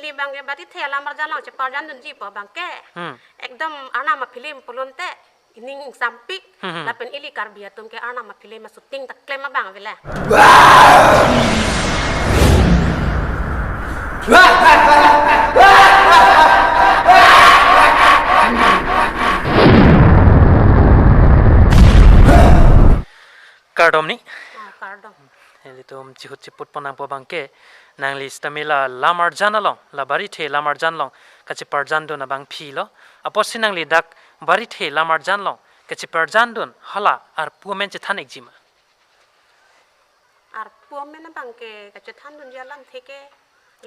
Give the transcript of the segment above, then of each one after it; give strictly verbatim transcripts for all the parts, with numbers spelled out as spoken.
Abang ke Barithe alam arjan along cheparjan dunji pu abang ke. Hmm. Ekdom Arnam a-film pulote ining ingsampik. Hmm, hmm. Lapen ili Karbi atum ke Arnam a-film a-shooting ta klem abang avela. Kardom ni. Ah, kardom. Ilitum chihut chiput pon nangpo abang ke, nangli sitame la lam arjan along, la Barithe lam arjan along kacheparjan dun abangpi lo. Apotsi nangli dak Barithe lam arjan along kacheparjan dun hala arpu amen chethan ikji ma? Arpu amen abang ke kachethan dunji alamthe ke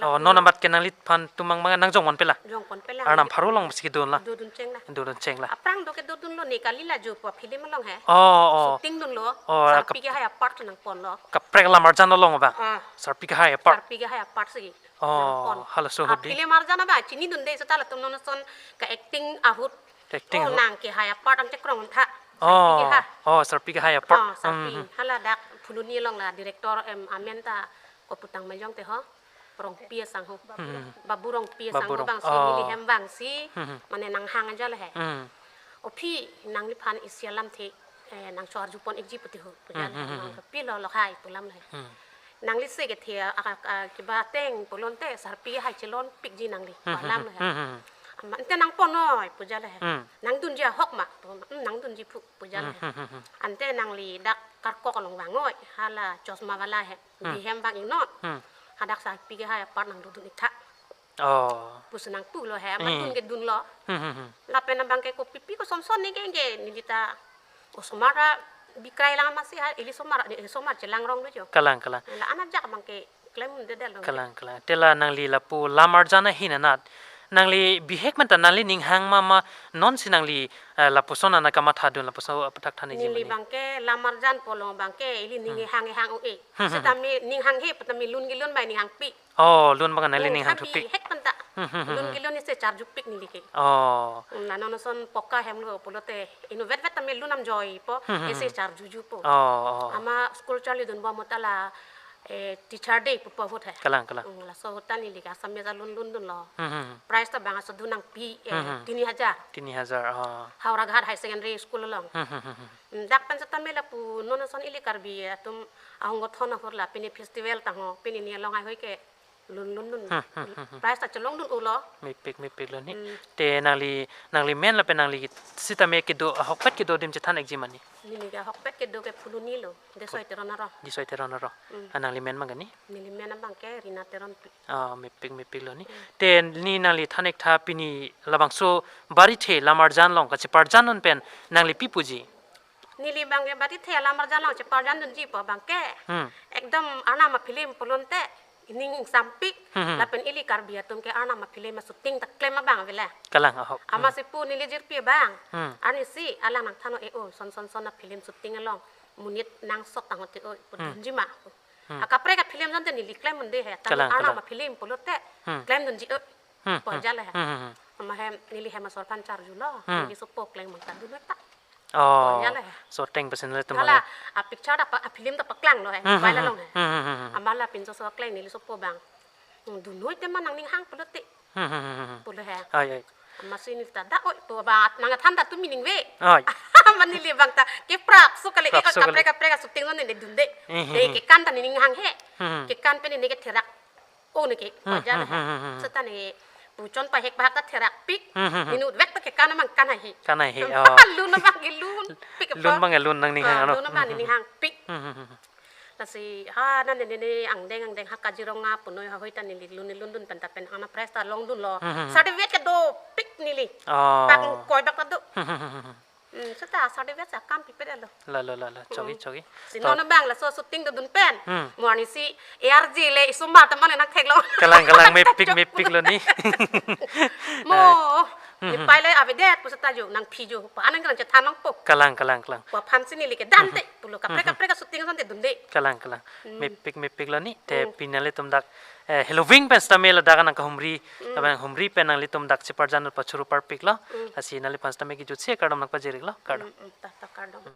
Oh, lapu non amat ke nangliphan tumang mang nangjong ponpe la. Jong ponpe la. Arnam pharo alongsi dun la. Dodun cheng la. Dodun cheng la. Aphrang do ke dodunlo, ne kali la jo pu film along he. Oh, oh. Shooting dunlo. Oh, Sarpi kap- Kehai a-part nangponlo. Kaprek lam arjan along abang. Ah. Sarpi Kehai a-part. Sarpi Kehai a-part si. Oh, nangpon. Halaso ahut dei. Film arjan abang chini dunde, seta latum non ason ka-acting ahut. Acting Oh, ahut. Nang Kehai a-part ang chekrong tha. Oh, Sarpi Kehai. Oh, Sarpi Kehai a-part. Oh, Sarpi. Hmm, hmm. Hala dak Phuloni along la director em amen ta kopu tangmejong te ho. Rongpi asangho. Hmm. Babu Rongpi asangho Babu Rong-, abang si oh. Neli hem abang si. Hmm. Mane nanghang aja le he. Hmm. O phi, nangliphan isi alamthe, eh, nangcho-arju pon ikji pu ti ho. Pu ja le he. Hmm, hmm, hmm. Nang pilo lo hai pu alam le he. Hmm. Nangli se kethe a, a, a, kiba ateng pulote Sarpi Kehai chelonpikji nangli. Hmm, hmm, pu alam le he. Hmm, hmm, hmm. Ama ante nangpon noi pu ja le he. Hmm. Nangdunji ahok ma pu, hmm, nangdunji pu pu ja le he. Hmm, hmm, hmm, hmm. Ante nangli dak Karkok along vang noi, hala chosma wala he. Hmm. Bihem abang ingnon. Hmm. Hadak Sarpi Kehai a-part nangdodun ik tha. Oh. Pusi nangpulo he, hmm. Amat dun ke dunlo. Hmm, hmm, hmm. Lapen abang ke kopipi kosonson ne ke, ke neli ta osomar ta bikrai lang amatsi ha, ili somar, ili somar chelang rong do jo. Kalang, kalang. La anat jak abang ke klem un-edetlo. Kalang, kalang. Te la nangli lapu lam arjan ahin anat, nangli bihek menta nangli ning hang ma ma nonsi nangli, eh, lapuson anat kamatha dun, lapuson aputhak than ikji ma ne? Neli abang ke lam arjan pu along abang ke ili ning Hmm. Hang hang o e. Hmm, hmm, hmm. Setame ning hanghe pu tame lun kelun bai ning hangpi. Oh, lun abang nangli ning hang thupik. Bihek penta. Hmm, hmm, hmm, hmm. Lun kelun isi charjupik neli ke. Oh. Hmm, la non ason poka hem lo pulote inutvet vet tame lun amjoi po, hmm, hmm, isi hmm. Charjuju po. Oh, oh. Ama school charlidun bom ahut ta la, eh, Teacher Day pupo ahut he. Kalang, kalang. Hmm, laso ahut ta neli ke Assamese alun lundunlo. Hmm, hmm, hmm. Prize ta bang aso dun nangpi, eh, hmm, hmm. Tini hajar. Tini hajar, oh. Howraghat Higher Secondary School along. Hmm, hmm, hmm, hmm. Hmm, dak pen setame lapu non ason ili Karbi atum ahung gothon ahut la pini festival tangho, pini ne along ai hoi ke lun lun lun. Hmm, hmm, hmm, hmm. Prize ta chelongdun ulo. Mepik, mepik lo ni. Hmm. Te nangli, nangli men lapen nangli sitame kedo, ahokpet kedo adim chethan ikji ma ne? Neli ke ahokpet kedo ke Phuloni lo, Desoi Teron arong. Desoi Teron arong. Hmm. Ah, nangli men abang ke ne? Neli men abang ke Rina Teronpi. Ah, mepik, mepik lo ni. Hmm. Te ne nangli than ik tha pini labangso Barithe lam arjan along kacheparjan dun pen nangli pi puji? Neli abang ke Barithe alam arjan along cheparjan dunji pu abang ke. Hmm. Ekdom Arnam a-film pulote ining ingsampik, hmm, hmm. Lapen ili Karbi atum ke Arnam a-film a-shooting ta klem abang avela. Kalang ahok. Ama, hmm. Si pu neli jirpi abang. Hmm. Arnisi alang nangthan o e o, son son son a-film shooting along monit nangsot tangho te o, pu, hmm. Dunji ma. Hmm. Akaprek a-film asonte neli klem un-e he. Tang kalang, Arnam kalang. A-film pulote, hmm. Klem dunji o. Hmm, pu, hmm. Ja le he. Hmm, hmm, hmm. Ama hem, neli hem asor aphan charjulo. Hmm. Neli sopo kleng mang ta dun noi ta. Oh. Pu ja le he. So teng pesen le tum. Hala, a-picture ta pa, a-film ta paklanglo he. Hmm, hmm, mobile along he. Hmm, hmm, hmm, hmm. Ama la pinso so kleng neli sopo abang. Hmm, dun noi te ma nang ning hang pulote. Hmm, hmm, hmm, hmm, hmm. Pulo he. Ai, ai. Amatsi neli ta dak oi pu abang nangthan ta tumi ningve. Ai. Ama neli abang ta keprap so kali, keprap so kali. Kaprek kaprek a-shooting lo ne dunde. Hmm, hmm, hmm. Eh, kekan ta ne ning hanghe. Hmm, hmm. Kekan pen ne ketherak. O ne ke, hmm, pu ja le he. Hmm, hmm, hmm, hmm. Seta ne puchon pahek pahak ta therakpik. Hmm, hmm, hmm. Inutvet ta kekan abang kan haihe. Kan haihe, oh. Lun abang ke lunpik apa? Lun abang ke lun nang ning hang, ah, ano? Lun abang ne ning hangpik. Hmm, hmm, hmm, hmm. Lasi, ha, nane ne ne angdeng angdeng ha Kaziranga punoi ha hoi ta neli lun ne lundun pen ta pen ana prize ta longdunlo. Hmm, hmm, hmm. Certificate ke dopik neli. Oh. Bak ingkoi bak ta do. Hmm, hmm, hmm, hmm, hmm. Hmm, seta certificate akam pipedetlo. La, la, la, la. Chogi, hmm. Chogi. Si to- non abang laso shooting dodun pen. Hmm. Mo arnisi A R G le isomar ta mane nangtheklo. Kalang, kalang, mepik, mepik lo ni. Mo, eh. Hmm, hmm. Nepei le avedet pu seta jo, nangphi jo, pa anang kalang chethan nangpo. Kalang, kalang, kalang. Pu aphansi neli ke dante, hmm, hmm. Pulo kaprek, hmm, hmm. Kaprek a-shooting asonte dunde. Kalang, kalang. Hmm. Mepik, mepik lo ni, te, hmm. Pini nanglitum dak, eh, heloving pen sitame ladak nangkahumri, hmm. Lapen humri pen nanglitum dak cheparjan pachuru parpiklo, hmm. Lasi nangliphan sitame kejutsi kardom nangpajir-iklo, kardom. Hmm, hmm, ta, ta, kardom.